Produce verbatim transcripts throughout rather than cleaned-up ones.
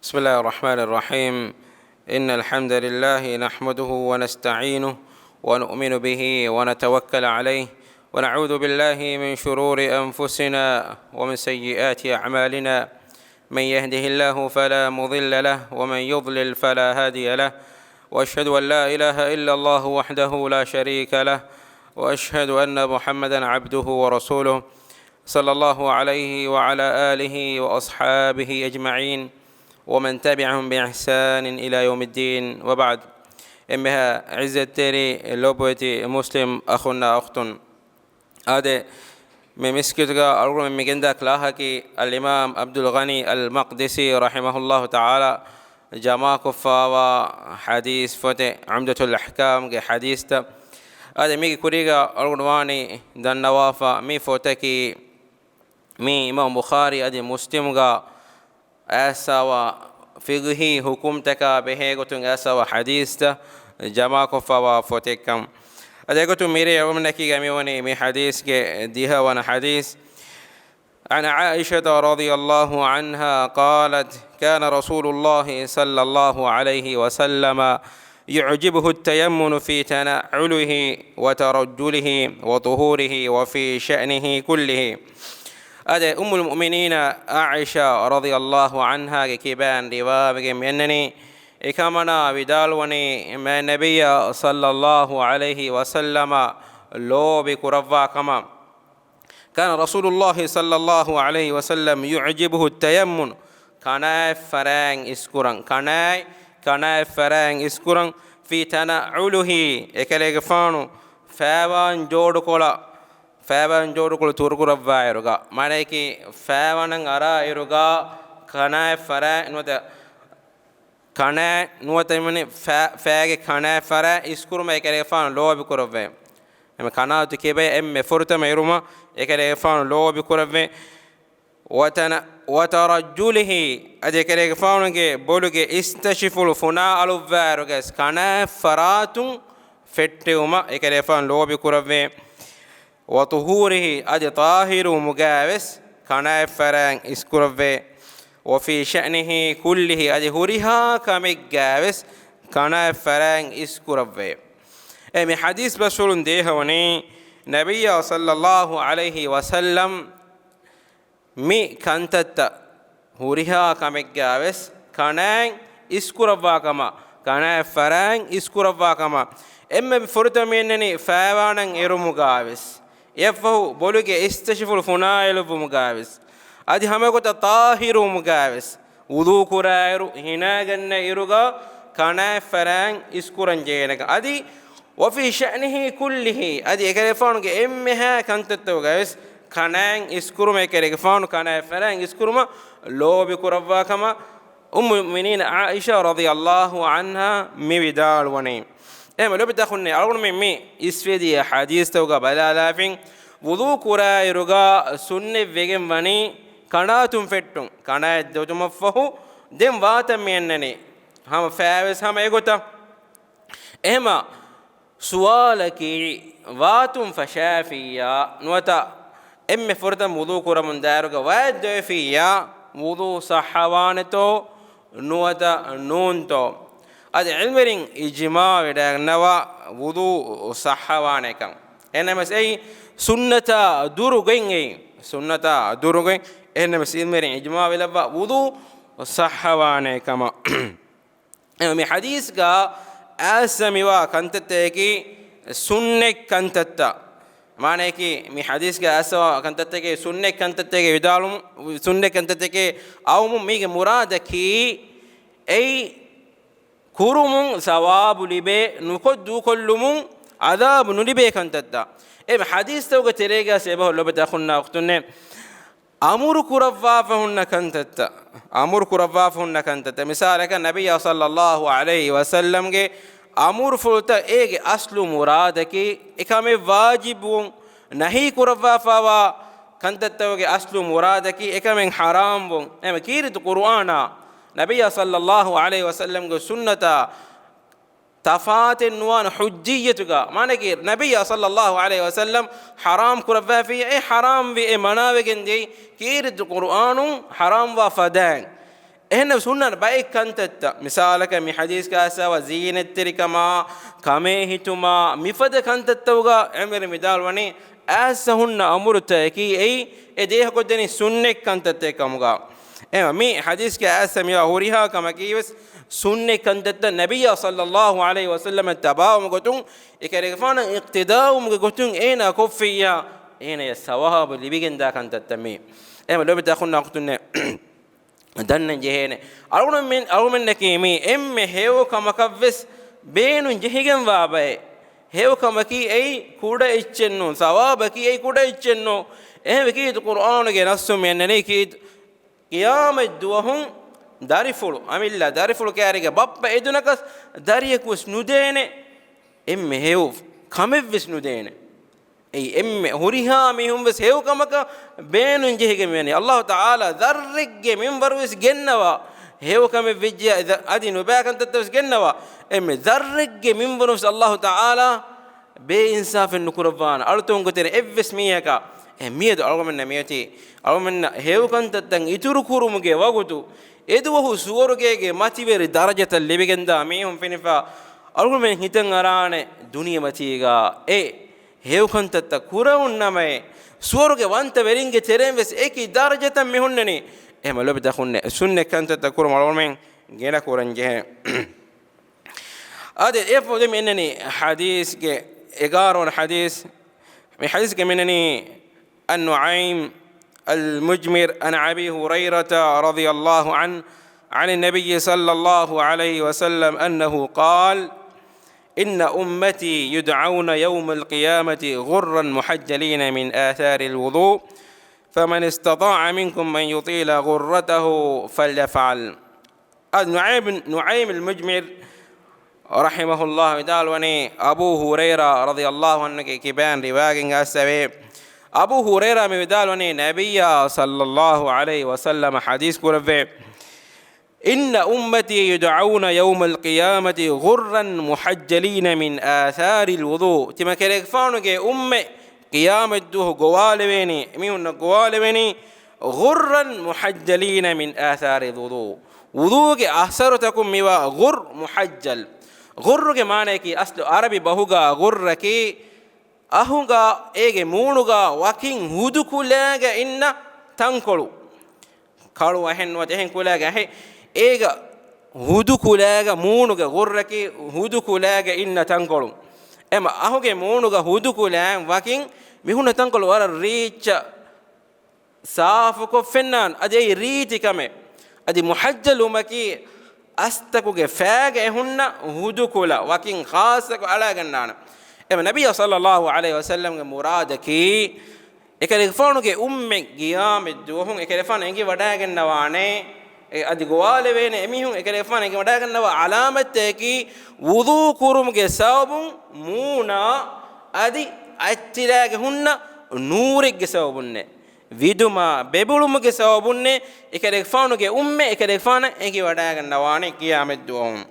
بسم الله الرحمن الرحيم. إن الحمد لله نحمده ونستعينه ونؤمن به ونتوكل عليه، ونعوذ بالله من شرور أنفسنا ومن سيئات أعمالنا. من يهده الله فلا مضل له، ومن يضلل فلا هادي له. وأشهد أن لا إله إلا الله وحده لا شريك له، وأشهد أن محمدا عبده ورسوله، صلى الله عليه وعلى آله وأصحابه أجمعين، ومن تبعهم بإحسان إلى يوم الدين، وبعد. އެންމެހާ ޢިއްޒަތްތެރި ލޮބުވެތި މުސްލިމް އަޚުންނާ އުޚްތުން. އާދެ، މި މިސްކިތުގަ އަޅުގަނޑުމެން މި ގެންދާ ކްލާހަކީ އަލްއިމާމް ޢަބްދުލް ޣަނީ އަލް މަޤްދިސީ ރަޙިމަހުﷲ ތަޢާލާ ޖަމާކޮށްފާވާ ޙަދީޘް ފޮތެއް، ޢުމްދަތުލް އަޙްކާމްގެ ޙަދީޘްތައް. އާދެ، މީގެ ކުރީގަ އަޅުގަނޑު ވާނީ ދަންނަވާފަ، މި ފޮތަކީ މި އިމާމް ބުޚާރީ އަދި މުސްލިމްގަ އައިސްފާވާ ފިޤްހީ ޙުކުމްތަކާ ބެހޭގޮތުން އައިސްފާވާ ޙަދީޘްތައް ޖަމާކޮށްފާވާ ފޮތެއްކަން. އަދި އެގޮތުން މިރޭ އަޅުގަނޑަކީގަ މިވަނީ މި ޙަދީޘްގެ ދިހަވަނަ ޙަދީޘް. عن عائشة رضي الله عنها قالت: كان رسول الله صلى الله عليه وسلم يعجبه التيمن في تنعله وترجله وطهوره وفي شأنه كله. އާދެ، އުއްމުލް މުއުމިނީނަ ޢާއިޝާ ރަޟިޔަﷲ ޢަންހާގެ ކިބައިން ރިވާވެގެން މިއަންނަނީ، އެކަމަނާ ވިދާޅުވަނީ، މާތް ނަބިއްޔާ ޞައްލަﷲ ޢަލައިހި ވަސައްލަމަ ލޯބި ކުރައްވާ ކަމަށް. كان رسول الله صلى الله عليه وسلم يعجبه التيمن، ކަނާތް ފަރާތް އިސްކުރަން، ކަނާތް، ކަނާތް ފަރާތް އިސްކުރަން، في تنعله، އެކަލޭގެފާނު ފައިވާން ޖޯޑުކޮޅަށް، ފައިވާން ޖޯޑުކޮޅު ތުރުކުރައްވާއިރުގަ، މާނައަކީ ފައިވާނަށް އަރާއިރުގަ ކަނާތް ފަރާތް ނުވަތަ ކަނާތް ނުވަތަ މިވަނީ ފަ-، ފައިގެ ކަނާތް ފަރާތް އިސްކުރުމަށް އެކަލޭގެފާނު ލޯބި ކުރައްވައި. އެމެ ކަނާތު ކިބައި އެންމެ ފުރަތަމަ އިރުމަށް އެކަލޭގެފާނު ލޯބި ކުރައްވައި. وتن-، وترجله، އަދި އެކަލޭގެފާނުގެ ބޮލުގެ އިސްތަށިފުޅު ފުނާ އަޅުއްވާއިރުގަސް ކަނާތް ފަރާތުން ފެއްޓެވުމަށް އެކަލޭގެފާނު ލޯބި ކުރައްވައި. وطهوره، އަދި ޠާހިރުވުމުގައިވެސް ކަނާތް ފަރާތް އިސްކުރައްވައި. وفي شأنه كله، އަދި ހުރިހާ ކަމެއްގައިވެސް ކަނާތް ފަރާތް އިސްކުރައްވައި. އެ މި ޙަދީޘް ބަސްފުޅުން ދޭހަވަނީ، ނަބިއްޔާ ޞައްލަﷲ ޢަލައިހި ވަސައްލަމް މި ކަންތައްތައް ހުރިހާ ކަމެއްގައިވެސް ކަނާތް އިސްކުރައްވާ ކަމަށް، ކަނާތް ފަރާތް އިސްކުރައްވާ ކަމަށް، އެންމެ ފުރަތަމަ މިއަންނަނީ ފައިވާނަށް އެރުމުގައިވެސް، އެއަށްފަހު ބޮލުގެ އިސްތަށިފުޅު ފުނާއެޅުއްވުމުގައިވެސް، އަދި ހަމައެގޮތަށް ޠާހިރުވުމުގައިވެސް، ވުޟޫ ކުރާއިރު، ހިނާގަންނަ އިރުގަ ކަނާތް ފަރާތް އިސްކުރަން ޖެހޭނެކަން. އަދި وفي شأنه كله، އަދި އެކަލޭގެފާނުގެ އެންމެހާ ކަންތައްތަކުގައިވެސް ކަނާތް އިސްކުރުމަށް، އެކަލޭގެފާނު ކަނާތް ފަރާތް އިސްކުރުމަށް ލޯބި ކުރައްވާ ކަމަށް އުއްމުލް މުއުމިނީން ޢާއިޝާ ރަޟިޔަﷲ ޢަންހާ މި ވިދާޅުވަނީ. އެހެން ލޯބިތަކުންނޭ، އަޅުގަނޑުމެން މި އިސްވެދިޔަ ޙަދީޘްތަކުގަ ބަލާލާފިން، ވުޟޫ ކުރާއިރުގަ ސުންނަތް ވެގެން ވަނީ ކަނާތުން ފެއްޓުން، ކަނާތް ދޮތުމަށްފަހު ދެން ވާތަން މިއަންނަނީ ހަމަ ފައިވެސް ހަމަ އެގޮތަށް. އެހެމަ ސުވާލަކީ، ވާތުން ފަށާފިއްޔާ ނުވަތަ އެންމެ ފުރަތަމަ ވުޟޫ ކުރަމުން ދާއިރުގަ ވާތް ދޮވެފިއްޔާ، ވުޟޫ ޞައްޙަވާނެތޯ ނުވަތަ ނޫންތޯ؟ އަދި ޢިލްމުވެރިން އިޖްމާޢު ވެޑައިގަންނަވާ ވުޟޫ ޞައްޙަވާނެކަން. އެހެންނަމަވެސް އެއީ ސުންނަތާ ދުރުގޮތް އެއީ. ސުންނަތާ ދުރުގޮތް. އެހެންނަމަވެސް ޢިލްމުވެރިން އިޖްމާޢު ވެލައްވާ ވުޟޫ ޞައްޙަވާނެ ކަމަށް. މި ޙަދީޘްގަ އައިސް މިވާ ކަންތައްތަކަކީ ސުންނަތް ކަންތައްތައް. މާނަޔަކީ، މި ޙަދީޘްގަ އައިސް ވާ ކަންތައްތަކެއް ސުންނަތް ކަންތައްތަކެއް ވިދާޅުމުން، ސުންނަތް ކަންތައްތަކެއް އައުމުން މީގެ މުރާދަކީ، އެއީ ކުރުމުން ސަވާބު ލިބޭ، ނުކޮށް ދޫކޮށްލުމުން ޢަޛާބު ނުލިބޭ ކަންތައްތައް. އެ ޙަދީޘްތަކުގެ ތެރޭގަ އެބަހުރި ލޮބުވެތި އަޚުންނާ އުޚްތުންނޭ، އަމުރު ކުރައްވާފަ ހުންނަ ކަންތައްތައް، އަމުރު ކުރައްވާފަ ހުންނަ ކަންތައްތައް. މިސާލަކަށް، ނަބިއްޔާ ޞައްލަﷲ ޢަލައިހި ވަސައްލަމްގެ އަމުރުފުޅުތައް އޭގެ އަސްލު މުރާދަކީ އެކަމެއް ވާޖިބުވުން، ނަހީ ކުރައްވާފަވާ ކަންތައްތަކުގެ އަސްލު މުރާދަކީ އެކަމެއް ޙަރާމްވުން. އެހެމަ ކީރިތި ޤުރުއާނާ، ނަބިއްޔާ ޞައްލަﷲ ޢަލައިހި ވަސައްލަމްގެ ސުންނަތާ ތަފާތެއް ނުވާނެ ޙުއްޖިއްޔަތުގަ. މާނައަކީ، ނަބިއްޔާ ޞައްލަﷲ ޢަލައިހި ވަސައްލަމް ޙަރާމް ކުރައްވާފިއްޔާ، އެ ޙަރާމްވި އެ މަނާވެގެން ދިޔައީ ކީރިތި ޤުރުއާނުން ޙަރާމްވާ ފަދައިން. އެހެންނަމަވެސް ހުންނަން ބައެއް ކަންތައްތައް، މިސާލަކަށް މި ޙަދީޘްގަ އައިސްފަވާ ޒީނަތްތެރިކަމާ، ކަމޭ ހިތުމާ، މިފަދަ ކަންތައްތަކުގަ އެންމެ މިދާޅުވަނީ އައިސް ހުންނަ އަމުރުތަކަކީ އެއީ އެ ދޭހަކޮށްދެނީ ސުންނަތް ކަންތައްތަކެއް ކަމުގަ. އެހެންވީމަ މި ޙަދީޘްގަ އައިސް މިވާ ހުރިހާ ކަމަކީވެސް ސުންނަތް ކަންތައްތައް، ނަބިއްޔާ ޞައްލައްލާހު ޢަލައިހި ވަސައްލަމަށް ތަބާވުމުގެ ގޮތުން، އެކަލޭގެފާނަށް އިޤްތިދާވުމުގެ ގޮތުން އޭނާ ކޮށްފިއްޔާ، އޭނަޔަށް ސަވާބު ލިބިގެންދާ ކަންތައްތައް މީ. އެހެންވީމަ ލޯބިވެތި އަޚުންނާ އުޚްތުންނޭ، ދަންނަން ޖެހޭނެ. އަޅުގަނޑުމެން، އަޅުގަނޑުމެންނަކީ މީ އެންމެ ހެޔޮ ކަމަކަށްވެސް ބޭނުން ޖެހިގެންވާ ބައެއް. ހެޔޮ ކަމަކީ އެއީ ކުޑަ އެއްޗެއް ނޫން، ސަވާބަކީ އެއީ ކުޑަ އެއްޗެއް ނޫން. އެހެންވެ ކީރިތި ޤުރްއާނުގެ ނައްޞުން މި އަންނަނީ ކީރިތި ޤިޔާމަތް ދުވަހުން ދަރިފުޅު، އަމިއްލަ ދަރިފުޅު ކައިރީގެ ބައްޕަ އެދުނަކަސް ދަރިޔަކުވެސް ނުދޭނެ. އެންމެ ހެޔޮ ކަމެއްވެސް ނުދޭނެ. އެއީ އެންމެ ހުރިހާ މީހުން ވެސް ހެޔޮ ކަމަކަށް ބޭނުން ޖެހިގެން ވޭނެ. އައްލާހު ތަޢާލާ ޛައްރެއްގެ މިންވަރު ވެސް ގެންނަވާ. ހެޔޮ ކަމެއް ވެއްޖެ އަދި ނުބައި ކަންތައްތައް ވެސް ގެންނަވާ. އެންމެ ޛައްރެއްގެ މިންވަރު ވެސް އައްލާހު ތަޢާލާ ބޭއިންސާފެއް ނުކުރައްވާނެ. އަޅުތަކުން ގޮތެއް އެއްވެސް މީހަކަށް އެ މިއަދު އަޅުގަމެންނަށް މިއޮތީ، އަޅުގަމެންނަށް ހެޔޮ ކަންތައްތައް އިތުރު ކުރުމުގެ ވަގުތު، އެދުވަހު ސުވަރުގޭގެ މަތިވެރި ދަރަޖަތައް ލިބިގެންދާ މީހުން ފެނިފަ، އަޅުގަމެން ހިތަށް އަރާނެ ދުނިޔެމަތީގަ އެ ހެޔޮ ކަންތައްތައް ކުރެވުން ނަމައޭ، ސުވަރުގެ ވަންތަވެރިންގެ ތެރެއިން ވެސް އެކި ދަރަޖަތައް މި ހުންނަނީ. އެހެންވީމަ ލޯބިވެތި އަޚުންނޭ، ސުންނަތް ކަންތައްތައް ކުރުމަށް އަޅުގަނޑުމެން ގިނަ ކުރަން ޖެހޭ. އާދެ، އެ ފުދެ މި އަންނަނީ ޙަދީޘްގެ އެގާރަ ވަނަ ޙަދީޘް. މި ޙަދީޘްގަ މި އަންނަނީ، عن نعيم المجمر عن أبي هريرة رضي الله عنه عن النبي صلى الله عليه وسلم أنه قال: إن أمتي يدعون يوم القيامة غرا محجلين من آثار الوضوء، فمن استطاع منكم أن يطيل غرته فليفعل. އަދި ނުޢައިމް، ނުޢައިމް އަލް މުޖްމިރު ރަޙިމަހުﷲ ވިދާޅުވަނީ، އަބޫ ހުރައިރާ ރަޟިޔަﷲ ޢަންހުގެ ކިބައިން ރިވާޔަތްވެގެން އައިސްފަވޭ. އަބޫ ހުރައިރާ މި ވިދާޅުވަނީ، ނަބިއްޔާ ޞައްލަﷲ ޢަލައިހި ވަސައްލަމަ ޙަދީޘް ކުރައްވޭ، إن أمتي يدعون يوم القيامة غرا محجلين من آثار الوضوء. ތިމަން ކަލޭގެފާނުގެ އުއްމަތް ޤިޔާމަތްދުވަހު ގޮވާލެވޭނީ، އެމީހުންނަށް ގޮވާލެވޭނީ، غرا محجلين من آثار الوضوء. ވުޟޫގެ އަސަރުތަކުން މިވާ ޣުރް މުޙައްޖަލް. ޣުއްރުގެ މާނަޔަކީ، އަސްލު ޢަރަބި ބަހުގަ ޣުއްރަކީ އަހުގަ އޭގެ މޫނުގަ ވަކިން ހުދު ކުލައިގަ އިންނަ ތަންކޮޅު. ކަޅު އަހެއް ނުވަތަ އެހެން ކުލައިގަ އަހެއް. އޭގަ ހުދު ކުލައިގަ، މޫނުގެ ޣުއްރަކީ ހުދު ކުލައިގަ އިންނަ ތަންކޮޅު. އެމަ އަހުގެ މޫނުގަ ހުދު ކުލައިން ވަކިން މިހުންނަ ތަންކޮޅު ވަރަށް ރީއްޗަށް ސާފުކޮށް ފެންނާން. އަދި އެއީ ރީތި ކަމެއް. އަދި މުޙައްޖަލުވުމަކީ އަސްތަކުގެ ފައިގަ އެ ހުންނަ ހުދު ކުލަ ވަކިން ޚާއްޞަކޮށް އަޅައިގަންނާނެ. އެމަ ނަބިއްޔާ ޞައްލަﷲ ޢަލައިހި ވަސައްލަމްގެ މުރާދަކީ، އެކަލޭގެފާނުގެ އުއްމަތް ޤިޔާމަތް ދުވަހުން އެކަލޭގެފާނު އެނގިވަޑައިގަންނަވާނެ، އެ އަދި ގޮވާލެވޭނެ އެމީހުން އެކަލޭގެފާނު އެނގިވަޑައިގަންނަވާ ޢަލާމަތްތަކަކީ، ވުޟޫ ކުރުމުގެ ސަބަބުން މޫނާ އަދި އަތްތިލާގެ ހުންނަ ނޫރެއްގެ ސަބަބުންނޭ. ވިދުމާ ބެބުޅުމުގެ ސަބަބުންނޭ އެކަލޭގެފާނުގެ އުއްމަތް އެކަލޭގެފާނަށް އެނގިވަޑައިގަންނަވާނެ ޤިޔާމަތްދުވަހުން.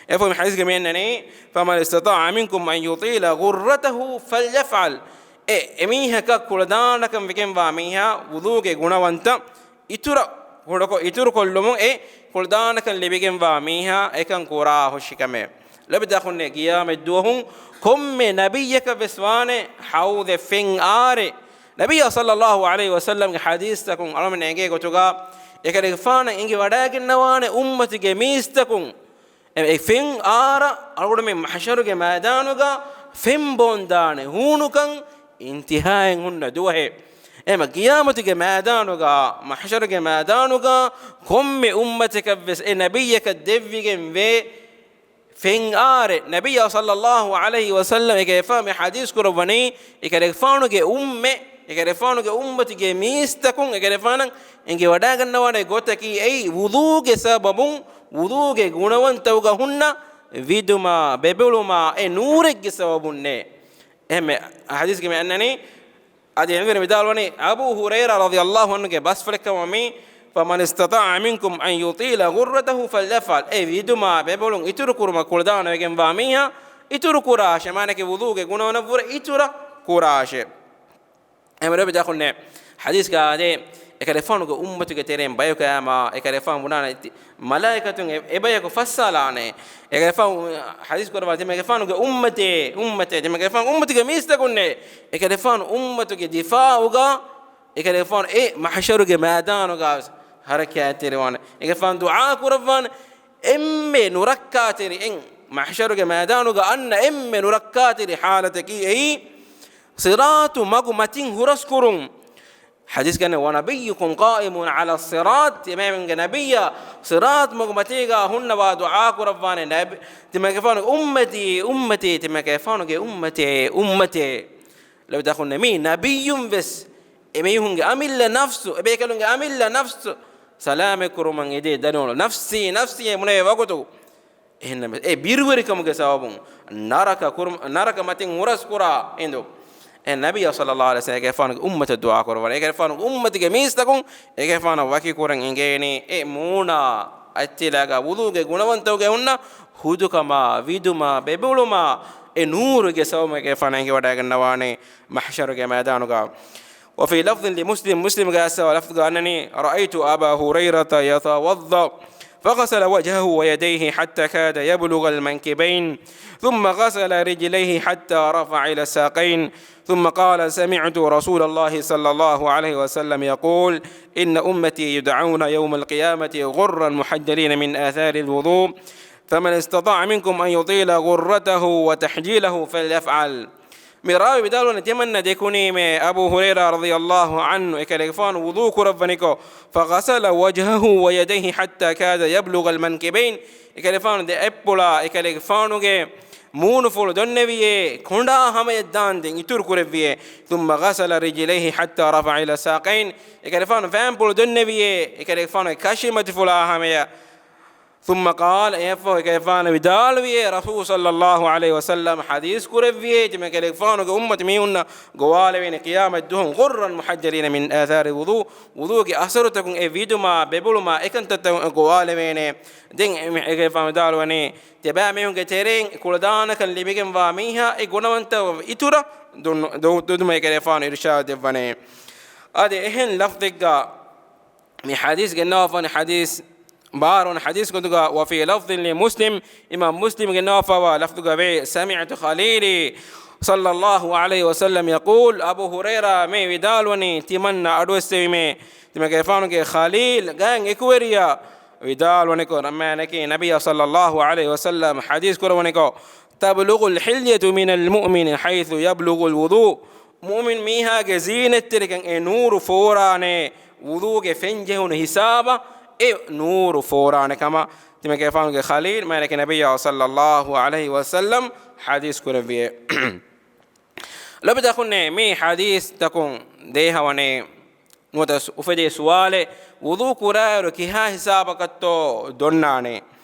އެފަހު މި ޙަދީޘްގަ މި އަންނަނީ، فمن استطاع منكم أن يطيل غرته فليفعل. އެ، އެމީހަކަށް ކުޅަދާނަކަން ވެގެންވާ މީހާ ވުޟޫގެ ގުނަވަންތަ އިތުރަށް ކުޑަކޮށް، އިތުރުކޮށްލުމުން އެ ކުޅަދާނަކަން ލިބިގެންވާ މީހާ އެކަން ކުރާ ހުށިކަމެއް. ލޯބިވެތި އަޚުންނޭ، ޤިޔާމަތްދުވަހު ކޮންމެ ނަބިއްޔަކަށް ވެސް ވާނެ ޙައުޟެއް ފެން އާރެއް. ނަބިއްޔާ ޞައްލަﷲ ޢަލައިހި ވަސައްލަމްގެ ޙަދީޘްތަކުން އަޅުމެން އެނގޭ ގޮތުގަ، އެކަލޭގެފާނަށް އެނގިވަޑައިގަންނަވާނެ އުއްމަތުގެ މީސްތަކުން އެ ފެން އާރަށް އަޅުގަނޑުމެން މަޙްޝަރުގެ މައިދާނުގަ ފެން ބޯންދާނެ ހޫނުކަން އިންތިހާއެއް ހުންނަ ދުވަހެއް. އެމަ ޤިޔާމަތުގެ މައިދާނުގަ، މަޙްޝަރުގެ މައިދާނުގަ ކޮންމެ އުއްމަތަކަށް ވެސް އެ ނަބިއްޔަކަށް ދެއްވިގެން ވޭ ފެން އާރެއް. ނަބިއްޔާ ޞައްލަﷲ ޢަލައިހި ވަސައްލަމް އެކަލޭގެފާނު މި ޙަދީޘް ކުރައްވަނީ، އެކަލޭގެފާނުގެ އުއްމަތް، އެކަލޭގެފާނުގެ އުއްމަތުގެ މީސްތަކުން އެކަލޭގެފާނަށް އެނގިވަޑައިގަންނަވާނެ ގޮތަކީ އެއީ ވުޟޫގެ ސަބަބުން، ވުޟޫގެ ގުނަވަންތަކުގަ ހުންނަ ވިދުމާ ބެބުޅުމާ އެ ނޫރެއްގެ ސަބަބުންނޭ. އެހެންމެ ޙަދީޘްގެ މި އަންނަނީ، އަދި އެންވެރި ވިދާޅުވަނީ، އަބޫ ހުރައިރާ ރަޟިޔަﷲ ޢަންހުގެ ބަސްފުޅެއްކަމަށް މީ، فمن استطاع منكم أن يطيل غرته فليفعل. އެ ވިދުމާ ބެބުޅުން އިތުރު ކުރުމަށް ކުޅަދާނަވެގެންވާ މީހާ އިތުރު ކުރާށޭ، މާނައަކީ ވުޟޫގެ ގުނަވަނަށްވުރެ އިތުރަށް ކުރާށޭ. އެމަ ރަބި ދަޚުންނޭ ޙަދީޘްގަ އާދޭ، އެކަލޭގެފާނުގެ އުއްމަތުގެ ތެރެއިން ބަޔަކު އައީމާ، އެކަލޭގެފާނު ބުނާނެ ތި-، މަލާއިކަތުން އެ، އެބަޔަކު ފައްސާލާނެ. އެކަލޭގެފާނު ޙަދީޘް ކުރައްވާ، ތިމަންގެފާނުގެ އުއްމަތޭ، އުއްމަތޭ، ތިމަންގެފާނު އުއްމަތުގެ މީސްތަކުންނޭ. އެކަލޭގެފާނު އުއްމަތުގެ ދިފާޢުގަ، އެކަލޭގެފާނު އެ މަޙްޝަރުގެ މައިދާނުގަ ވެސް ޙަރަކާތްތެރިވާނެ. އެކަލޭގެފާނު ދުޢާ ކުރައްވާނެ، އެންމެ ނުރައްކާތެރި، އެން މަޙްޝަރުގެ މައިދާނުގަ އަންނަ އެންމެ ނުރައްކާތެރި ޙާލަތަކީ އެއީ، ޞިރާޠު މަގު މަތިން ހުރަސްކުރުން. ޙަދީޘްގައި، "ونبيكم قائم على الصراط"، ތިމަންގެ ނަބިއްޔާ ޞިރާޠު މަގު މަތީގަ ހުންނަވާ ދުޢާ ކުރައްވާނެ، ނަބި-، ތިމަންގެފާނުގެ އުއްމަތީ، އުއްމަތީ، ތިމަންގެފާނުގެ އުއްމަތޭ، އުއްމަތޭ. ލޮބުވެތި އަޚުންނޭ، މި ނަބިއްޔުން ވެސް އެމީހުންގެ އަމިއްލަ ނަފްސު، އެބޭކަލުންގެ އަމިއްލަ ނަފްސު ސަލާމަތް ކުރުމަށް އެދޭ ދަނޑިވަޅު، ނަފްސީ، ނަފްސީ ބުނޭ ވަގުތު. އެހެންނަމަވެސް، އެ ބިރުވެރިކަމުގެ ސަބަބުން ނަރަކަ ކުރު-، ނަރަކަ މަތިން ހުރަސްކުރާ އިނދު. އެ ނަބިއްޔާ ޞައްލައްލާހު ޢަލައިހި ވަސައްލަމް އެކަލޭގެފާނުގެ އުއްމަތަށް ދުޢާ ކުރައްވާނެ. އެކަލޭގެފާނުގެ އުއްމަތުގެ މީސްތަކުން އެކަލޭގެފާނަށް ވަކިކުރަން އެނގޭނީ، އެ މޫނާ އަތްތިލާގަ ވުޟޫގެ ގުނަވަންތަކުގައި ހުންނަ ހުދުކަމާ، ވިދުމާ، ބެބުޅުމާ، އެ ނޫރުގެ ސަބަބުން އެކަލޭގެފާނަށް އެނގިވަޑައިގަންނަވާނެ މަޙްޝަރުގެ މައިދާނުގަ. وفي لفظ لمسلم، މުސްލިމްގެ އައިސްފަވާ ލަފްޒުގަ އަންނަނީ، "رأيت أبا هريرة يتوضأ فغسل وجهه ويديه حتى كاد يبلغ المنكبين، ثم غسل رجليه حتى رفع إلى الساقين، ثم قال: سمعت رسول الله صلى الله عليه وسلم يقول: إن أمتي يدعون يوم القيامة غرا محجلين من آثار الوضوء، فمن استطاع منكم أن يطيل غرته وتحجيله فليفعل." މި ރާވީ ވިދާޅުވަނީ، ތިމަންނަ ދެކުނީމޭ އަބޫ ހުރައިރާ ރަޟިޔަﷲ ޢަންހު އެކަލޭގެފާނު ވުޟޫ ކުރައްވަނިކޮށް، "فغسل وجهه ويديه حتى كاد يبلغ المنكبين." އެކަލޭގެފާނު ދެ އަތްޕުޅާ އެކަލޭގެފާނުގެ މޫނުފުޅު ދޮންނެވިޔޭ، ކޮނޑާ ހަމަޔަށް ދާންދެން އިތުރު ކުރެއްވިޔޭ. "ثم غسل رجليه حتى رفع إلى الساقين." އެކަލޭގެފާނު ފައިންޕުޅު ދޮންނެވިޔޭ، އެކަލޭގެފާނުގެ ކަށިމަތިފުޅާ ހަމަޔަށް. ثم قال، އެއަށްފަހު އެކަލޭގެފާނު ވިދާޅުވިޔޭ، ރަސޫލު ޞައްލައްލާހު ޢަލައިހި ވަސައްލަމް ޙަދީޘް ކުރެއްވިޔޭ، ތިމަން އެކަލޭގެފާނުގެ އުއްމަތު މީހުންނަށް ގޮވާލެވޭނެ ޤިޔާމަތް ދުވަހު، غرا محجلين من آثار الوضوء، ވުޟޫގެ އަސަރުތަކުން އެ ވިދުމާ ބެބުޅުމާ އެކަންތައްތަކުން ގޮވާލެވޭނެ. ދެން އެ-، އެކަލޭގެފާނު ވިދާޅުވަނީ، ތިޔަބައިމީހުންގެ ތެރެއިން ކުޅަދާނަކަން ލިބިގެންވާ މީހާ އެ ގުނަވަންތައް އިތުރަށް ދޮ-، ދޮ-، ދޮތުމަށް އެކަލޭގެފާނު އިރުޝާދު ދެއްވަނީ. އަދި އެހެން ލަފްޒެއްގަ މި ޙަދީޘް ގެންނަވާފަވަނީ ޙަދީޘް ބާރު ވަނަ ޙަދީޘް ގޮތުގަ، وفي لفظ لمسلم، އިމާމް މުސްލިމް ގެންނަވާފައިވާ ލަފްޒުގަ ވޭ، سمعت خليلي صلى الله عليه وسلم يقول، އަބޫ ހުރައިރާ މި ވިދާޅުވަނީ، ތިމަންނަ އަޑުއެއްސެވީމޭ، ތިމަގެފާނުގެ ޚަލީލް ގާތް އެކުވެރިޔާ ވިދާޅުވަނިކޮށް، ރަމައިނަކީ ނަބިއްޔާ ޞައްލައްލާހު ޢަލައިހި ވަސައްލަމް ޙަދީޘް ކުރައްވަނިކޮށް، تبلغ الحلية من المؤمن حيث يبلغ الوضوء، މުއުމިން މީހާގެ ޒީނަތްތެރިކަން އެ ނޫރު ފޯރާނެ، ވުޟޫގެ ފެންޖެހުނު ހިސާބަށް އެ ނޫރު ފޯރާނެ ކަމަށް ތިމަގެފާނުގެ ޚަލީލް މާނަކީ ނަބިއްޔާ ޞައްލައްލާހު ޢަލައިހި ވަސައްލަމް ޙަދީޘް ކުރެއްވިއޭ. ލޮބުވެތި އަޚުންނޭ، މި ޙަދީޘްތަކުން ދޭހަވަނީ ނުވަތަ އުފެދޭ ސުވާލެއް، ވުޟޫ ކުރާއިރު ކިހާ ހިސާބަކަށްތޯ ދޮންނާނެ؟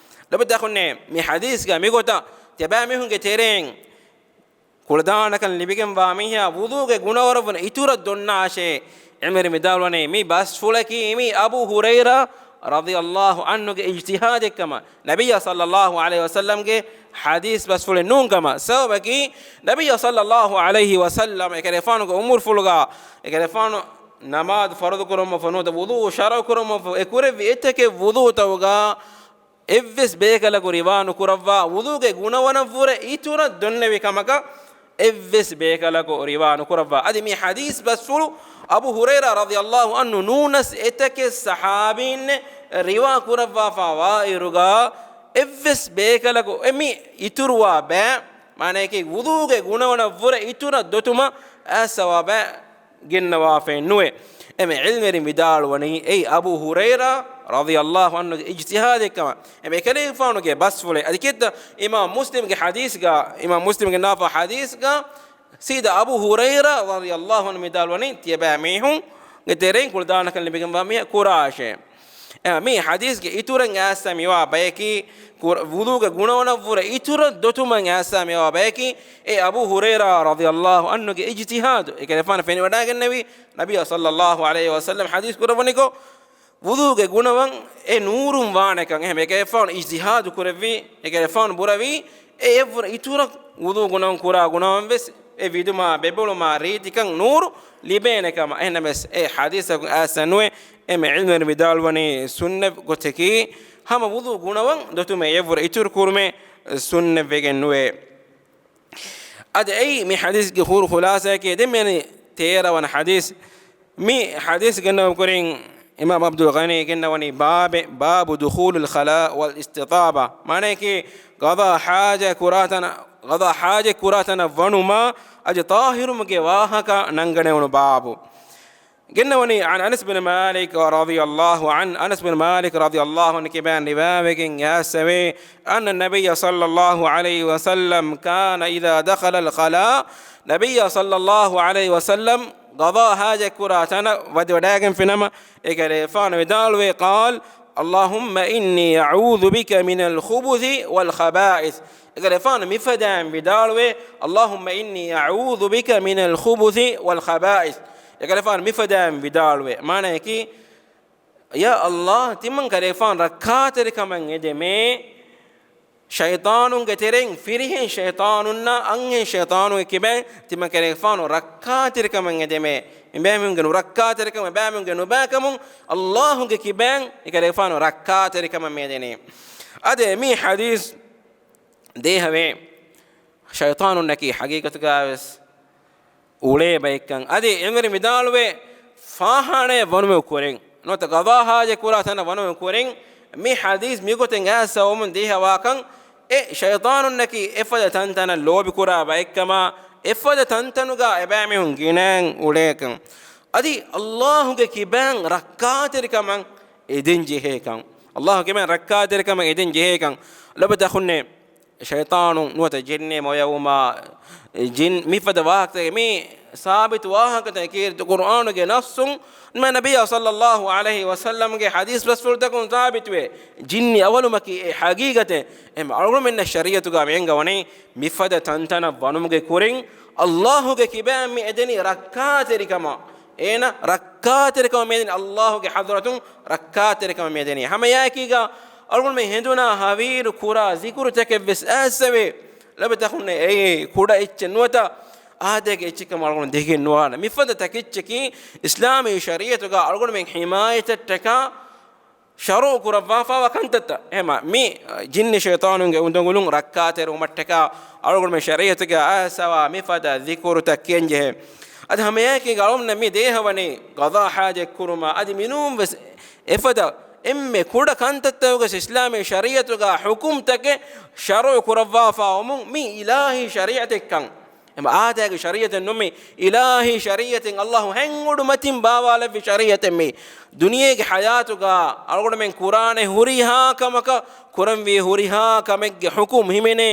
ލޮބުވެތި އަޚުންނޭ، މި ޙަދީޘްގަ މިގޮތަށް ތިޔަބައިމީހުންގެ ތެރެއިން ކުޅަދާނަކަން ލިބިގެންވާ މީހާ ވުޟޫގެ ގުނަވަރަށް ވުން އިތުރަށް ދޮންނާށޭ. ޢިލްމުވެރިން ވިދާޅުވަނީ، މި ބަސްފުޅަކީ މީ އަބޫ ހުރައިރާ ރަޟިޔަﷲ ޢަންހުގެ އިޖްތިހާދެއްކަމަށް، ނަބިއްޔާ ޞައްލައްލާހު ޢަލައިހި ވަސައްލަމްގެ ޙަދީޘް ބަސްފުޅެއް ނޫންކަމަށް. ސަބަބަކީ، ނަބިއްޔާ ޞައްލައްލާހު ޢަލައިހި ވަސައްލަމް އެކަލޭގެފާނުގެ ޢުމުރުފުޅުގަ، އެކަލޭގެފާނު ނަމާދު ފަރުޟު ކުރުމަށްފަހު ނުވަތަ ވުޟޫ ޝަރުޢު ކުރުމަށްފަހު އެ ކުރެއްވި އެތަކެއް ވުޟޫތަކުގަ އެއްވެސް ބޭކަލަކު ރިވާ ނުކުރައްވާ، ވުޟޫގެ ގުނަވަނަށްވުރެ އިތުރަށް ދޮންނެވި ކަމަކަށް އެއްވެސް ބޭކަލަކު ރިވާ ނުކުރައްވާ. އަދި މި ޙަދީޘް ބަސްފުޅު އަބޫ ހުރައިރާ ރަޟިޔަﷲ ޢަންހު ނޫނަސް އެތަކެއް ޞަޙާބީންނެއް ރިވާ ކުރައްވާފަ ވާއިރުގަ އެއްވެސް ބޭކަލަކު އެ މި އިތުރުވާ ބައި، މާނަޔަކީ ވުޟޫގެ ގުނަވަނަށްވުރެ އިތުރަށް ދޮތުމަށް އައިސްފަވާ ބައި ގެންނަވާފައެއް ނުވޭ. އެމެ ޢިލްމުވެރިން ވިދާޅުވަނީ، އެއީ އަބޫ ހުރައިރާ ރަޟިޔަﷲ ޢަންހުގެ އިޖްތިހާދެއްކަމަށް. އެމެ އެކަލޭގެފާނުގެ ބަސްފުޅެއް. އަދި ކިއެއްތަ އިމާމް މުސްލިމްގެ ޙަދީޘްގަ، އިމާމް މުސްލިމް ގެންނާފަ ޙަދީޘްގަ، ސީދާ އަބޫ ހުރައިރާ ރަޟިޔަﷲ ޢަންހު ވިދާޅުވަނީ، ތިޔަބައިމީހުންގެ ތެރެއިން ކުޅަދާނަކަން ލިބިގެންވާ މީހާ ކުރާށޭ. އެ، މި ޙަދީޘްގެ އިތުރަށް އައިސްފަ މިވާ ބަޔަކީ، ކުރ-، ވުޟޫގެ ގުނަވަނަށްވުރެ އިތުރަށް ދޮތުމަށް އައިސްފަ މިވާ ބަޔަކީ، އެ އަބޫ ހުރައިރާ ރަޟިޔަﷲ ޢަންހުގެ އިޖްތިހާދު. އެކަލޭގެފާނު ފެނިވަޑައިގެންނެވި، ނަބިއްޔާ ޞައްލައްލާހު ޢަލައިހި ވަސައްލަމް ޙަދީޘް ކުރައްވަނިކޮށް، ވުޟޫގެ ގުނަވަން އެ ނޫރުން ވާނެކަން. އެހެން އެކަލޭގެފާނު އިޖްތިހާދު ކުރެއްވި، އެކަލޭގެފާނު ބުރަވީ، އެ އެއްވުރެ އިތުރަށް ވުޟޫ ގުނަވަން ކުރާ ގުނަވަން ވެސް އެ ވިދުމާ ބެބުޅުމާ ރީތިކަން ނޫރު ލިބޭނެ ކަމަށް. އެހެންނަމަވެސް އެ ޙަދީޘަކުން އައިސް ނުވޭ. އެންމެ ޢިލްމުވެރިން ވިދާޅުވަނީ ސުންނަތް ގޮތަކީ ހަމަ ވުޟޫ ގުނަވަން ދޮތުމެއް އެއަށްވުރެ އިތުރު ކުރުމެއް ސުންނަތް ވެގެން ނުވޭ. އަދި އެއީ މި ޙަދީޘްގެ ހުރު ޚުލާޞާއަކީ ދެން މިއަންނަނީ ތޭރަ ވަނަ ޙަދީޘް. މި ޙަދީޘް ގެންނަވުމުގެ ކުރިން އިމާމް ޢަބްދުލް ޣަނީ ގެންނަވަނީ ބާބެއް، باب دخول الخلاء والاستطابة. މާނަޔަކީ ޤަޟާ ޙާޖަ ކުރާތަނަ، ޤަޟާ ޙާޖަ ކުރާތަނަށް ވަނުމާ އަދި ޠާހިރުވުމުގެ ވާހަކަ ނަންގަނެވުނު ބާބު. ގެންނަވަނީ عن أنس بن مالك رضي الله عنه، އަނަސް ބިން މާލިކް ރަޟިޔަﷲ ޢަންހު ކިބައިން ރިވާވެގެން އައިސްފަވޭ، أن النبي صلى الله عليه وسلم كان إذا دخل الخلاء، ނަބިއްޔާ ޞައްލަﷲ ޢަލައިހި ވަސައްލަމް ޤަޟާ ޙާޖަތް ކުރާ ތަނަށް ވަދެވަޑައިގެންފިނަމަ، އެކަލޭގެފާނު ވިދާޅުވޭ، قال: اللهم إني أعوذ بك من الخبث والخبائث. އެކަލޭގެފާނު މިފަދައިން ވިދާޅުވޭ، اللهم إني أعوذ بك من الخبث والخبائث. އެކަލޭގެފާނު މިފަދައިން ވިދާޅުވޭ. މާނަޔަކީ، ޔާ ﷲ، ތިމަން ކަލޭގެފާނު ރައްކާތެރިކަމަށް އެދެމޭ، ޝައިޠާނުންގެ ތެރެއިން ފިރިހެން ޝައިޠާނުންނާ އަންހެން ޝައިޠާނުންގެ ކިބައިން ތިމަން ކަލޭގެފާނު ރައްކާތެރިކަމަށް އެދެމޭ. އެބައިމީހުންގެ ނުރައްކާތެރިކަމަށް، އެބައިމީހުންގެ ނުބައިކަމުން ﷲ ގެ ކިބައިން އެކަލޭގެފާނު ރައްކާތެރިކަމަށް މިއެދެނީ. އަދި މި ޙަދީޘް ދޭހަވޭ، ޝައިޠާނުންނަކީ ޙަޤީޤަތުގައިވެސް އުޅޭ ބައެއްކަން. އަދި އެންމެ ވިދާޅުވޭ، ފާޚާނާއަށް ވަނުމުގެ ކުރިން، ނުވަތަ ޤަޟާ ޙާޖަތް ކުރާ ތަނަށް ވަނުމުގެ ކުރިން، މި ޙަދީޘް މިގޮތެއް އައިސްފަވުމުން ދޭހަވާކަން، އެ ޝައިޠާނުންނަކީ އެފަދަ ތަންތަނަށް ލޯބިކުރާ ބައެއްކަމާ، އެފަދަ ތަންތަނުގަ އެބައިމީހުން ގިނައިން އުޅޭކަން. އަދި ﷲ ގެ ކިބައިން ރައްކާތެރިކަމަށް އެދެން ޖެހޭކަން. ﷲ ގެ ކިބައިން ރައްކާތެރިކަމަށް އެދެން ޖެހޭކަން. ލޮބުވެތި އަޚުންނޭ، ޝައިޠާނު ނުވަތަ ޖިންނޭ މޮޔަވުމާ، ޖިން މިފަދަ ވާހަކަތަކެއް މީ ސާބިތު ވާހަކަތަކެއް ކީރިތި ޤުރުއާނުގެ ނައްޞުން، މާ ނަބިއްޔާ ޞައްލަﷲ ޢަލައިހި ވަސައްލަމްގެ ޙަދީޘް ރަސްފުޅުތަކުން ސާބިތުވޭ. ޖިންނި އަވަލުމަކީ އެ ޙަޤީޤަތެއް. އެހެން އަޅުގަނޑުމެންނަށް ޝަރީޢަތުގަ މި އެނގަވަނީ މިފަދަ ތަންތަނަށް ވަނުމުގެ ކުރިން ﷲ ގެ ކިބައިން މި އެދެނީ ރައްކާތެރިކަމަށް. އޭނަ ރައްކާތެރިކަމަށް މިއެދެނީ، ﷲ ގެ ޙަޟްރަތުން ރައްކާތެރިކަމަށް މިއެދެނީ. ހަމައެއާއެކީގަ އަޅުގަނޑުމެން ހެނދުނާ ހަވީރު ކުރާ ޒިކުރުތަކެއްވެސް އައިސްފަވޭ. ލޮބުވެތި އަޚުންނޭ، އެއީ ކުޑަ އެއްޗެއް ނުވަތަ އާދައިގެ އެއްޗެއްކަމަށް އަޅުގަނޑު ދެކެން ނުވާނެ. މިފަދަ ތަކެއްޗަކީ އިސްލާމީ ޝަރީޢަތުގަ އަޅުގަނޑުމެން ޙިމާޔަތަށްޓަކާ ޝަރުޢު ކުރައްވާފައިވާ ކަންތައްތައް. އެހެމަ މި ޖިންނި ޝައިޠާނުންގެ އުނދަގުލުން ރައްކާތެރިވުމަށްޓަކާ އަޅުގަނޑުމެން ޝަރީޢަތުގަ އައިސްފަވާ މިފަދަ ޒިކުރުތައް ކިޔަންޖެހޭ. އަދި ހަމައެއާއެކީގަ އަޅުގަނޑުމެން މި ދޭހަވަނީ ޤަޟާ ޙާޖަތް ކުރުމަށް. އަދި މިނޫންވެސް އެފަދަ އެންމެ ކުޑަ ކަންތައްތަކުގަސް އިސްލާމީ ޝަރީޢަތުގަ ޙުކުމްތަކެއް ޝަރުޢު ކުރައްވާފައިވުމުން މި އިލާހީ ޝަރީޢަތެއްކަން. އެމަ އާދައިގެ ޝަރީޢަތެއް ނުމި، އިލާހީ ޝަރީޢަތެއް، ﷲ ހެން އުޑު މަތިން ބާވާލެއްވި ޝަރީޢަތެއް މި. ދުނިޔޭގެ ޙަޔާތުގަ އަޅުގަނޑުމެން ކުރާނެ ހުރިހާ ކަމަކަށް ކުރަންވީ ހުރިހާ ކަމެއްގެ ޙުކުމް ހިމެނޭ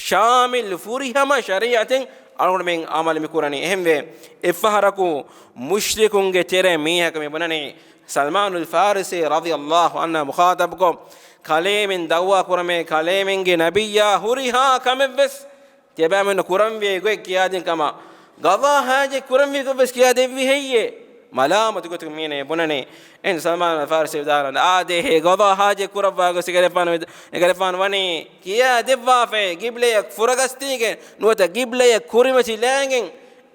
ޝާމިލް ފުރިހަމަ ޝަރީޢަތެއް އަޅުގަނޑުމެން ޢަމަލު މި ކުރަނީ. އެހެންވެ، އެއްފަހަރަކު މުޝްރިކުންގެ ތެރޭ މީހަކު މި ބުނަނީ، ސަލްމާނުލް ފާރިސީ ރަޟިޔަﷲ ޢަންހު މުޚާޠަބުކޮށް، ކަލޭމެން ދަޢުވާ ކުރަމޭ، ކަލޭމެންގެ ނަބިއްޔާ ހުރިހާ ކަމެއްވެސް ތިޔަބައިމީހުންނަށް ކުރަންވީ ގޮތް ކިޔާދިން ކަމަށް، ޤަޟާ ޙާޖަތް ކުރަންވީ ގޮތްވެސް ކިޔާދެއްވި ހެއްޔޭ؟ މަލާމަތު ގޮތުން މީނަ ބުނަނީ. އެހެން ސަލްމާން ފާރިސީ ވިދާޅުވަނީ، އާދޭހޭ، ޤަޟާ ޙާޖަތް ކުރައްވާ ގޮތް އެކަލޭގެފާނު ވިދާ، އެކަލޭގެފާނު ވަނީ ކިޔާދެއްވާފައި، ޤިބްލަޔަށް ފުރަގަސްދީގެން ނުވަތަ ޤިބްލަޔަށް ކުރިމަތިލާގެން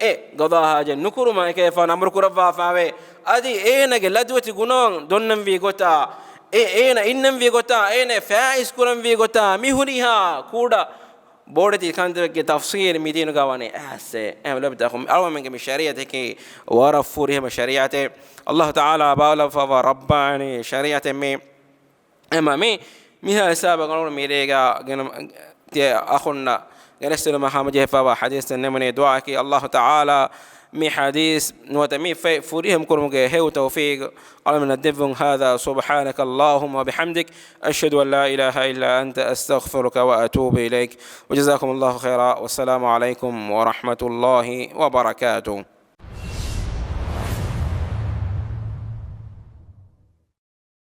އެ ޤަޟާ ޙާޖަތް ނުކުރުމަށް އެކަލޭގެފާނު އަމުރު ކުރައްވާފައިވޭ. އަދި އޭނަގެ ލަދުވެތި ގުނަވަން ދޮންނަންވީ ގޮތާ، އެ އޭނަ އިންނަންވީ ގޮތާ، އޭނަ ފާއިސް ކުރަންވީ ގޮތާ، މި ހުރިހާ ކުޑަ ބޮޑެތި ކަންތައްގެ ތަފްޞީލް މި ދީނުގަ ވަނީ އައިސް. އެހެން ލޮބުވެތި އަޚުން، އަޅުގަނޑުމެންގެ މި ޝަރީޢަތަކީ ވަރަށް ފުރިހަމަ ޝަރީޢަތެއް. ﷲ ތަޢާލާ ބާވާލައްވާފައިވާ ރައްބާނީ ޝަރީޢަތެއް މީ. އެމަ މި، މިހާ ހިސާބަށް އަޅުގަނޑު މިރޭގަ ގެނަ، ތިޔަ އަޚުންނަށް ގެނެސްދިނުމަށް ހަމަޖެހިފައިވާ ޙަދީޘްތައް ނިމުނީ ދުޢާއަކީ، ﷲ ތަޢާލާ މި ޙަދީޘް ނުވަތަ މި ފެ، ފުރިހަމަ ކުރުމުގެ ހެޔޮ ތައުފީޤު އަޅަމެންނަށް ދެއްވުން. هذا، سبحانك اللهم وبحمدك، أشهد أن لا إله إلا أنت، أستغفرك وأتوب إليك. وجزاكم الله خيرا، والسلام عليكم ورحمة الله وبركاته.